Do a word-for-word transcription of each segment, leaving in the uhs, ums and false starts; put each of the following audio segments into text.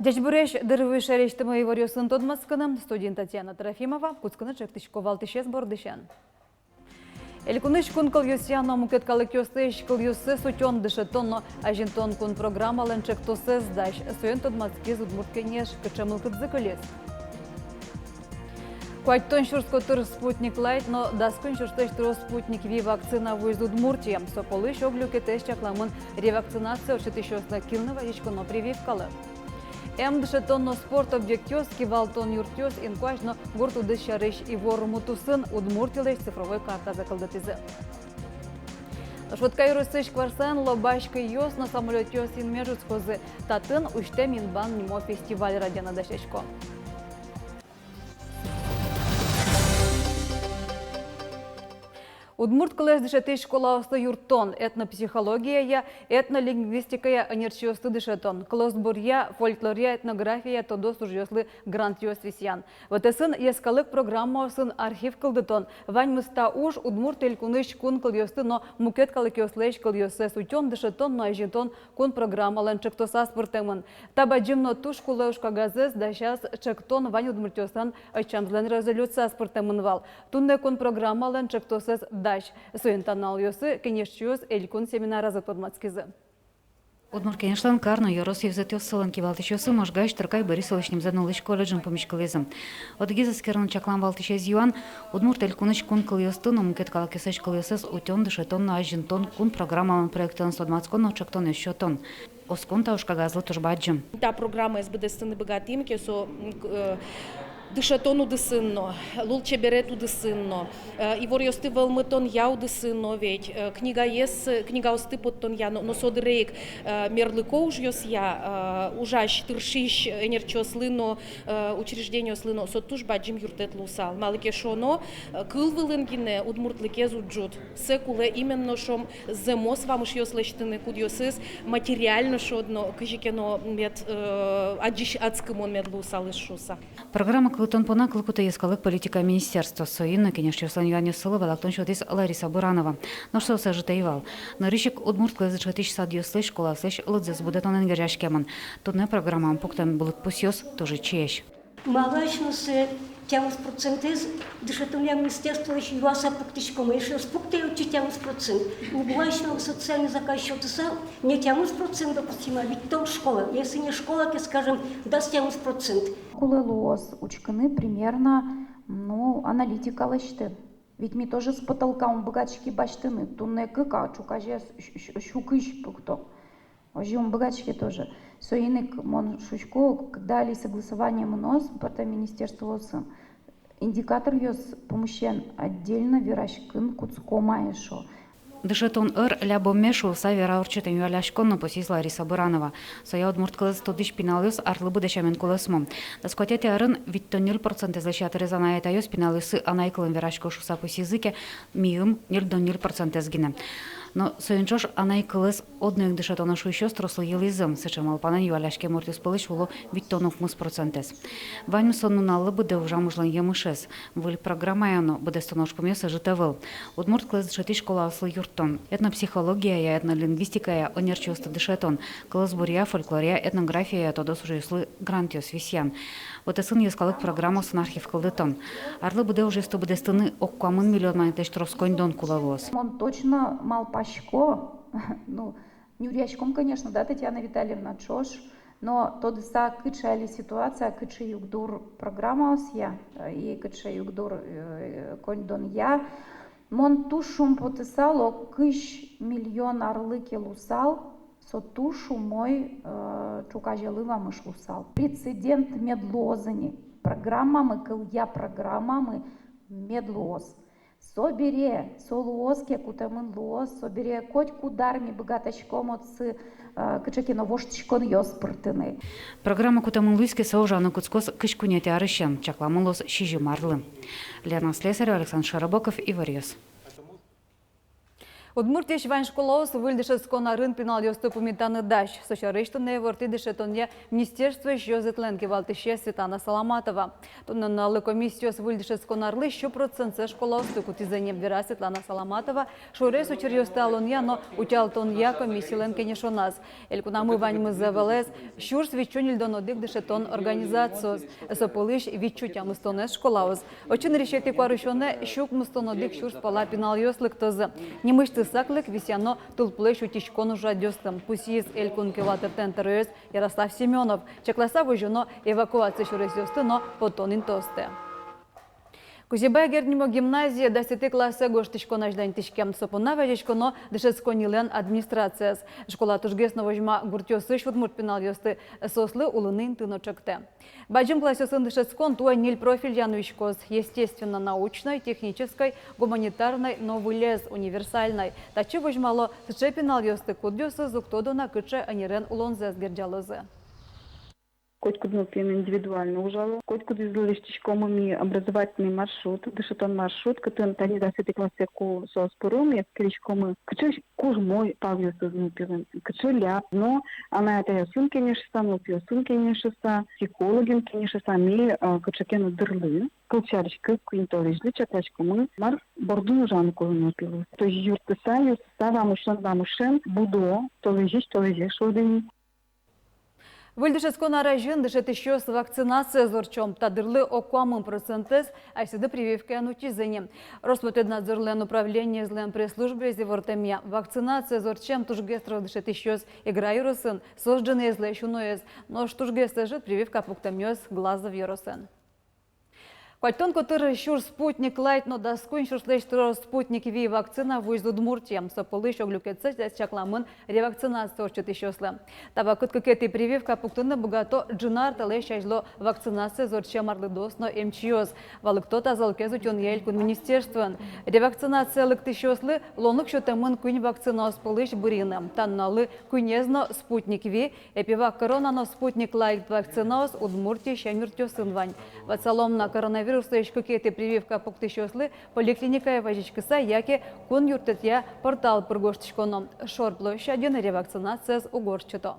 Ӟечбуресь! Дыр вуиз шаерысьтымы иворъёсын тодматскыны. Студиын Татьяна Трофимова. Кутскыны ӵектӥсько валтӥсез бордысен. Элькунысь кун кылъёсъя но мукет калыкъёслэсь кылъёссэс утён, дышетон но азинтон кун программалэн ӵектосэз дась. Соин тодматскиз «Удмурт кенеш». Кыӵе мылкыдзы кылиз? Куатьтон сюрс котыр «Спутник Лайт» но дас куинь сюрслэсь трос «Спутник Ви» вакцина вуиз Удмуртие. Со пӧлысь ог люкетэз чакламын ревакцинация ортчытӥсьёслы, кин но вазиськоно прививкалы. Эм дышетон но спорт объектъёс, кивалтон юртъёс, инкуазь но гурт удыс сярысь ивор мутусын Удмуртилэсь цифровой картазэ кылдытӥзы. Нош Вотка ёросысь куараен лобась кыйёс но самолётъёс инме ӝутскозы. Татын «Усьтэм инбан» нимо фестиваль радъяны дасясько. Удмурт кылэз дышетӥсь школаослы юрттон, этнопсихологияя, этнолингвистикая ӧнерчиосты дышетон, кылосбуръя, фольклоръя, этнографияя тодос ужъёслы грантъёс висъян. Вотэсын йӧскалык программаосын архив кылдытон. Ваньмыз та уж Удмурт Элькунысь кун кылъёсты но мукет калыкъёслэсь кылъёссэс утён, дышетон но азинтон кун программалэн ӵектосаз пыртэмын. Та бадӟым но туж кулэ ужкагазэз дасяз ӵектон вань удмуртъёслэн ӧтчамзылэн резолюцияз пыртэмын вал. Туннэ кун программалэн ӵектосэз дась. Соин та нуналъёсы кенешчиос элькун семинаразы тодматскизы. Удмурт кенешлэн кар но ёрос ёзэтъёссылэн кивалтӥсьёссы Можгаысь Трокай Борисовлэсь нимзэ нуллӥсь колледжын пумиськылӥзы. Одӥгез эскерон чаклам валтӥсез юан: Удмурт Элькунысь кун кылъёсты но мукет калыкъёслэсь кылъёссэс утён, дышетон но азинтон кун программалэн проектэныз тодматскон но ӵектонъёс сётон. Оскон та ужкагазлы туж бадӟым. Та программаез быдэстыны быгатӥм ке, со, м, к-, э, дышетон удысын но, лулчеберет удысын но, э, иворъёсты вӧлмытонъя удысын но ведь, э, книгаез, книгаосты поттонъя но, но со дыре ик, э, мерлыко ужъёсъя, э, ужась, тыршись ӧнерчиослы но, э, учреждениослы но со туж бадӟым юрттэт луысал. Малы ке шуоно, э, кыл вылын гинэ удмуртлыкез уд ӝут. Сое кулэ именно, шуом, зэмос вамышъёс лэсьтыны, кудъёсыз материально, шуод но, кызьы ке но мед, э, адӟись адскымон мед луысалыз шуыса. Программа кылдытон понна кыл кутэ йӧскалык политикая министерство. Соин но кенешчиослэн юанъёссылы валэктон сётӥз Лариса Буранова. Нош со ӧжыт ӧй вал. Нырысь ик удмурт кылэз дышетӥсь садъёслэсь, школаослэсь лыдзэс будэтонэн герӟаськемын. Туннэ программамы пуктэмын лыдпусъёс туж ичиесь. Малы асьмеос тямыс процентэз дышетонъя министерстволэсь юаса пуктӥськом, эшшо ӧз пуктэ отчы тямыс процент. Уг луы асьмеос социальный заказ сётыса, не тямыс процент, допустим, а витьтон школа. Если не школа, то, скажем, дас тямыс процент. Кулэ луоз учкыны примерно, ну, аналитика лэсьтыны. Ведь ми тоже с потолка ум быгатӥське басьтыны. Туннэ кык, а ӵуказе с-, с-, с-, сю кызь пукто. Озьы ум быгатӥське тоже. Соин ик мон шуисько, когда али согласование мыноз пӧртэм министерствоосын, индикаторъёс пумысен отдельно вераськыны кутском-а эшшо. Дышетон ӧр лябоме шуыса вера ортчытэм юалляськон но, пусйиз Лариса Буранова. Соя удмурт кылэз тодӥсь пиналъёс арлы быдэ сямен кулэсмо. Дас куатетӥ арын витьтон ньыль процентэзлэсь ятырез анай-атайёс пиналъёссы анай кылын верасько шуыса пусйизы ке, миым ньыльдон ньыль процентэз гинэ. Но соин ӵош анай кылэз одно ик дышетоно шуисьёс трослы йылӥзы. Сыӵе малпанэн юалляськем муртъёс пӧлысь уло витьтон укмыс процентэз. Ваньмыз со нуналлы быдэ ужам ужлэн емышез. Выль программая но быдэстоно ужпумъёс ӧжыт ӧвӧл. Удмурт кылэз дышетӥсь школаослы юрттон, этнопсихологияя, этнолингвистикая ӧнерчиосты дышетон, кылосбуръя, фольклоръя, этнографияя тодос ужъёслы грантъёс висъян. Вотэсын йӧскалык программаосын архив кылдытон. Арлы быдэ ужъёсты быдэстыны ог куамын миллион манетлэсь трос коньдон кулэ луоз. Мон точно малпасько, ну, нюръяськом, конечно, да, Татьяна Витальевна, ӵош, но тодыса, кыӵе али ситуация, кыӵе югдур программаосъя, э, и кыӵе югдур, э, коньдонъя, мон туж шумпотысал, ог кызь миллион арлы ке луысал, со туж умой, э, ӵуказелы вамыш луысал. Прецедент мед луоз ини, программамы, кылъя программамы мед луоз. Собере, со луоз ке, кутэмын луоз, собере котькуд ар ми быгатӥськом отчы, э, кыӵе ке но воштӥськонъёс пыртыны. Программа кутэмын луиз ке, со ужаны кутскоз кызь куинетӥ арысен, чакламын луоз сизьым арлы. Лена Слесарева, Александр Широбоков, «Иворъёс». Удмуртиысь вань школаос выль дышетскон арын пиналъёсты пумитаны дась. Со сярысь туннэ ивортӥз дышетонъя министерствоысь ёзэтлэн кивалтӥсез Светлана Соломатова. Туннэ нуналлы комиссиос выль дышетскон арлы сю процентсэ школаосты кутӥзы ни, вера Светлана Соломатова шуэрес учыръёсты алонъя но утялтонъя комиссилэн кенешоназ. Элькунамы ваньмыз ӧвӧл ӧз сюрс витьсю ньыльдон одӥг дышетон организациос, со пӧлысь витьсю тямыстонэз школаос. Отчы нырысетӥ куарусёнэ сю укмыстон одӥг сюрс пала пиналъёс лыктозы. Нимысьтыз саклык висъяно тылпулэсь утиськон ужрадъёслы, пусйиз элькун кивалтэтлэн тӧроез Ярослав Семёнов. Чакласа возёно эвакуация сюресъёсты но потон интыосты. Кузебай Герд нимо гимназие дасэтӥ классэ гожтӥськон азьланьтӥське. Со понна вазиськоно дышетсконнилэн администрациез. Школа тужгес но возьма гуртъёсысь удмурт пиналъёсты, соослы улыны инты но чектэ. Бадӟым классъёсын дышетскон туэ ньыль профилья нуиськоз: естественно-научной, технической, гуманитарной но вылез, универсальной. Татчы возьмало сыӵе пиналъёсты, кудъёсыз уг тодо на, кыӵе ӧнерен улонзэс герӟалозы. Котькуд нылпиен индивидуально ужало. Котькудӥзлы лэсьтӥськомы ми образовательный маршрут, дышетон маршрут, кытын тани дасэтӥ классэ ку соос пыро, ми эскериськомы, кыӵе кужмо палъёсыз нылпилэн, кыӵе ляб. Но анай-атайёсын кенешыса, нылпиосын кенешыса, психологен кенешыса, ми, э, кыӵе ке но дырлы, кылсярысь, кык-куинь толэзьлы чакласькомы, мар бордын ужаны кулэ нылпилы. То есть юрттыса, юрттыса, вамышен, вамышен будо, толэзьысь толэзе шуод ини. Выль дышетскон ар азьын дышетӥсьёс вакцинациез ортчо. Та дырлы ог куамын процентэз асьсэды прививкаен утизы ни. Роспотребнадзорлэн управлениезлэн пресс-службаез ивортэмъя, вакцинациез ортчем тужгес трос дышетӥсьёс Игра ёросын, соос ӝыныезлэсь уноез. Нош тужгес ӧжыт прививка пуктэмъёс Глазов ёросын. Куатьтон котыр сюрс Спутник Лайт но дас куинь сюрслэсь трос Спутник Ви вакцина вуиз Удмуртие. Со пӧлысь ог люкетсэ чакламын ревакцинация ортчытӥсьёслы. Та вакыт кыкетӥ прививка пуктыны быгато ӝыны ар талэсь азьло вакцинациез ортчем арлыдоос но эмчиос, валэкто тазалыкез утёнъя элькун министерствоын. Ревакцинацие лыктӥсьёслы луонлык сётэмын куинь вакцинаос пӧлысь бырйыны. Та нуналлы куинез но Спутник Ви, Эпивак Корона но Спутник Лайт вакцинаос Удмуртиысь эмъюртъёсын вань. Ватсалом на, коронавируслэсь кыкетӥ прививка пуктӥсьёслы поликлиникае вазиськыса яке кун юрттэтъя портал пыр гожтӥськоно. Шор площадьын ревакцинациез уг ортчыто.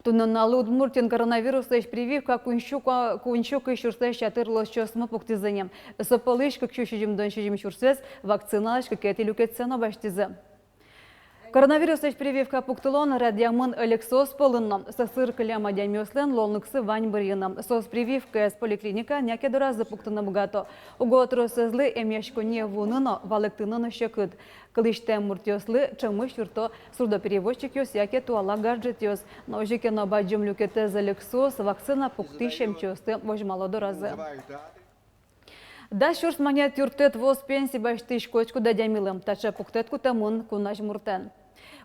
Туннэ нуналлы Удмуртиын коронавируслэсь прививка куинь сю ка-, куинь сю кызь сюрслэсь ятыр улосчиосмы пуктӥзы ни. Со пӧлысь кык сю сизьымдон сизьым сюрсэз вакциналэсь кыкетӥ люкетсэ но басьтӥзы. Коронавируслэсь прививка пуктылон радъямын ӧлексоос пӧлын но. Сӧсыр кылем адямиослэн луонлыксы вань бырйыны. Соос прививкаез поликлиникаын яке доразы пуктыны быгато. Уго тросэзлы эмъяськонние вуыны но, валэктыны но секыт. Кылӥсьтэм муртъёслы ӵемысь юртто сурдопереводчикъёс яке туала гаджетъёс. Но озьы ке но бадӟым люкетэз ӧлексоос вакцина пуктӥсь эмчиосты возьмало доразы. Дас сюрс манет юрттэт вуоз пенси басьтӥсь котькуд адямилы. Таӵе пуктэт кутэмын кун азьмуртэн.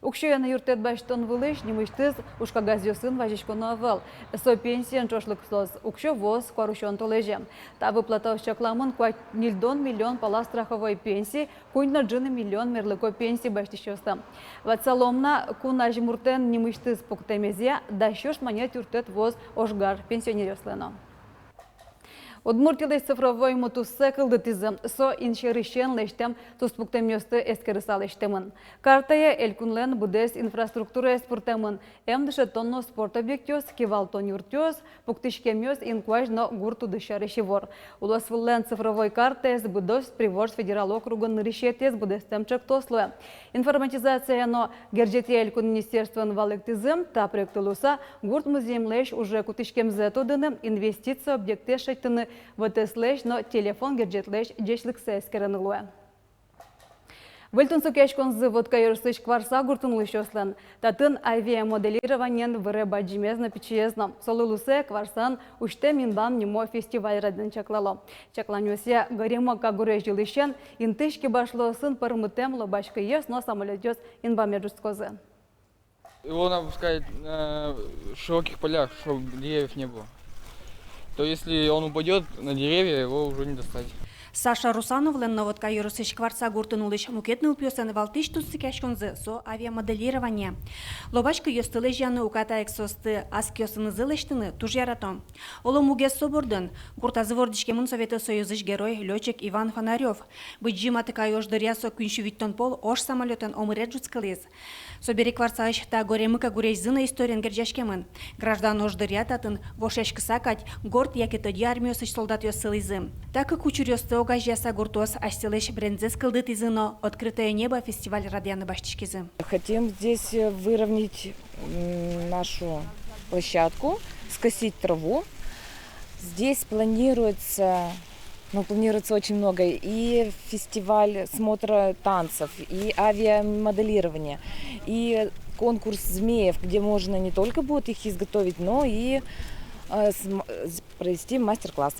Уксёен юрттэт басьтон вылысь нимысьтыз ужкагазъёсын вазиськоно ӧвӧл. Со пенсиен ӵош лыктоз, уксё вуоз куарусён толэзе. Та выплатаос чакламын куать-ньыльдон миллион пала страховой пенси, куинь но ӝыны миллион мерлыко пенси басьтӥсьёслы. Ватсалом на, кун азьмуртэн нимысьтыз пуктэмезъя дас сюрс манет юрттэт вуоз ожгар пенсионеръёслы но. Удмуртилэсь цифровой мутуссэ кылдытӥзы. Со инсьӧрысен лэсьтэм туспуктэмъёсты эскерыса лэсьтэмын. Картае элькунлэн быдэс инфраструктураез пыртэмын: эм дышетон но спорт объектъёс, кивалтон юртъёс, пуктӥськемъёс инкуазь но гурт удыс сярысь ивор. Улосвыллэн цифровой картаез быдэс Приволжск федерал округын нырысетӥез быдэстэм ӵектос луэ. Информатизация но герӟетъя элькун министерствоын валэктӥзы: та проектлы луыса гурт музъемлэсь уже кутӥськемзэ тодыны, инвестиция объектъёс шедьтыны, вотэслэсь но телефон герӟетлэсь ӟечлыксэ эскерыны луэ. Выль тунсыкъяськонзы Вотка ёросысь Кварса гуртын улӥсьёслэн. Татын авиамоделированиен выре бадӟымез но пичиез но. Солы луыса Кварсан «Усьтэм инбам» нимо фестиваль радъяны чаклало. Чакланъёсъя, Горемыка гурезь йылысен интысь кибашлыосын пӧрмытэм лобась кыйёс но самолётъёс инбаме ӝутскозы. Его надо пускать на широких полях, чтобы деревьев не было. То если он упадёт на деревья, его уже не достать. Саша Русановлэн Новотка ёросысь Кварца гуртын улӥсь мукет нылпиослэн валтӥсь тунсыкъяськонзы — со авиамоделирование. Лобась кыйёсты лэзьяны, уката ик соосты ас киосынызы лэсьтыны туж ярато. Оло, мугез со бордын. Гуртазы вордӥськемын Советъёс Союзысь герой, лётчик Иван Фонарёв. Быдӟым Атыкай ож дыръя со куинь сю витьтон пол ож самолётэн омыре ӝутскылӥз. Собере Кварцаысь та горемыка гурезьзы но историен герӟаськемын. Граждан ож дыръя татын вошъяськыса кадь горд яке тӧдьы армиосысь солдатъёс сылӥзы. Та кык учыръёсты огазеяса, гуртоос асьсэлэсь брендзэс кылдытӥзы но «Открытое небо» фестиваль радъяны басьтӥськизы. Хотим здесь, э, выровнять, м, нашу площадку, скосить траву. Здесь планируется, ну, планируется очень много. И фестиваль смотра танцев, и авиамоделирование, и конкурс змеев, где можно не только будет их изготовить, но и, э, см-, э, с-, провести мастер-класс.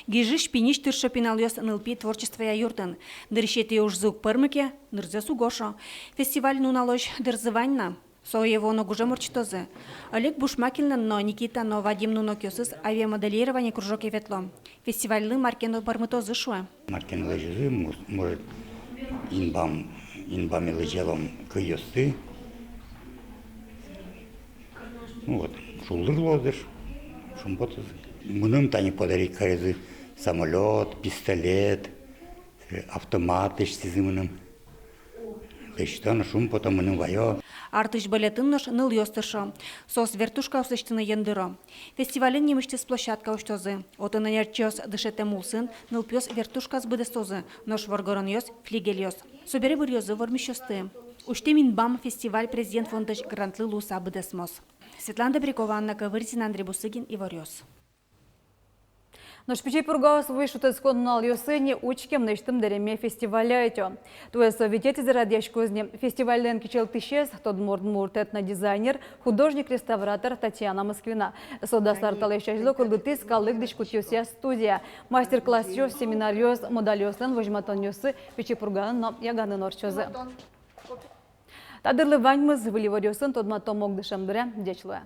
Гижысь, пиньысь тыршо пиналъёс нылпи творчествоя юртын. Нырысетӥ ужзы уг пӧрмы ке, нырзэс уг ошо. Фестиваль нуналозь дырзы вань на. Сое вуоно гужем ортчытозы. Олег Бушмакинлэн но Никита но Вадим нунокъёсыз авиамоделирование кружоке ветло. Фестивальлы мар ке но пӧрмытозы, шуэ. Мар ке но лэзёзы, мус-, может, инбам, инбаме лэзьялом кыйёсты. Ну вот, шулдыр луоз дыр, шумпотозы. Мыным тани подарить каризы самолёт, пистолет, автомат лэсьтӥзы мыным. Лэсьто но шумпото, мыным ваё. Артысь балетын нош нылъёс тыршо. Соос вертушкаос лэсьтыны ӧнерчио. Фестивальын нимысьтыз площадка усьтозы. Отын ӧнерчиос дышетэм улсын нылпиос вертушкаос быдэстозы, нош воргоронъёс — флигельёс. Собере быръёзы вормисьёсты. Усьтэм инбам фестиваль Президент фондысь грантлы луыса быдэсмоз. Светлана Добрякова, Анна Ковырзина, Андрей Бусыгин, «Иворъёс». Нош Пичи Пургаос вуись шутэтскон нуналъёсы ини «Учкем, лэсьтӥм дэреме» фестивале ӧтё. Туэ со витетӥзэ радъяськоз ни. Фестивальлэн кичӧлтӥсез — тодмо удмурт этнодизайнер, художник-реставратор Татьяна Москвина. Со дас ар талэсь азьло кылдытӥз калык дӥськутъёсъя студия. Мастер-классъёс, семинаръёс, модальёслэн возьматонъёссы Пичи Пургаын но Яганын ортчозы. Та дырлы ваньмыз. Выль иворъёсын тодматом ук дышем дыре. Ӟеч луэ.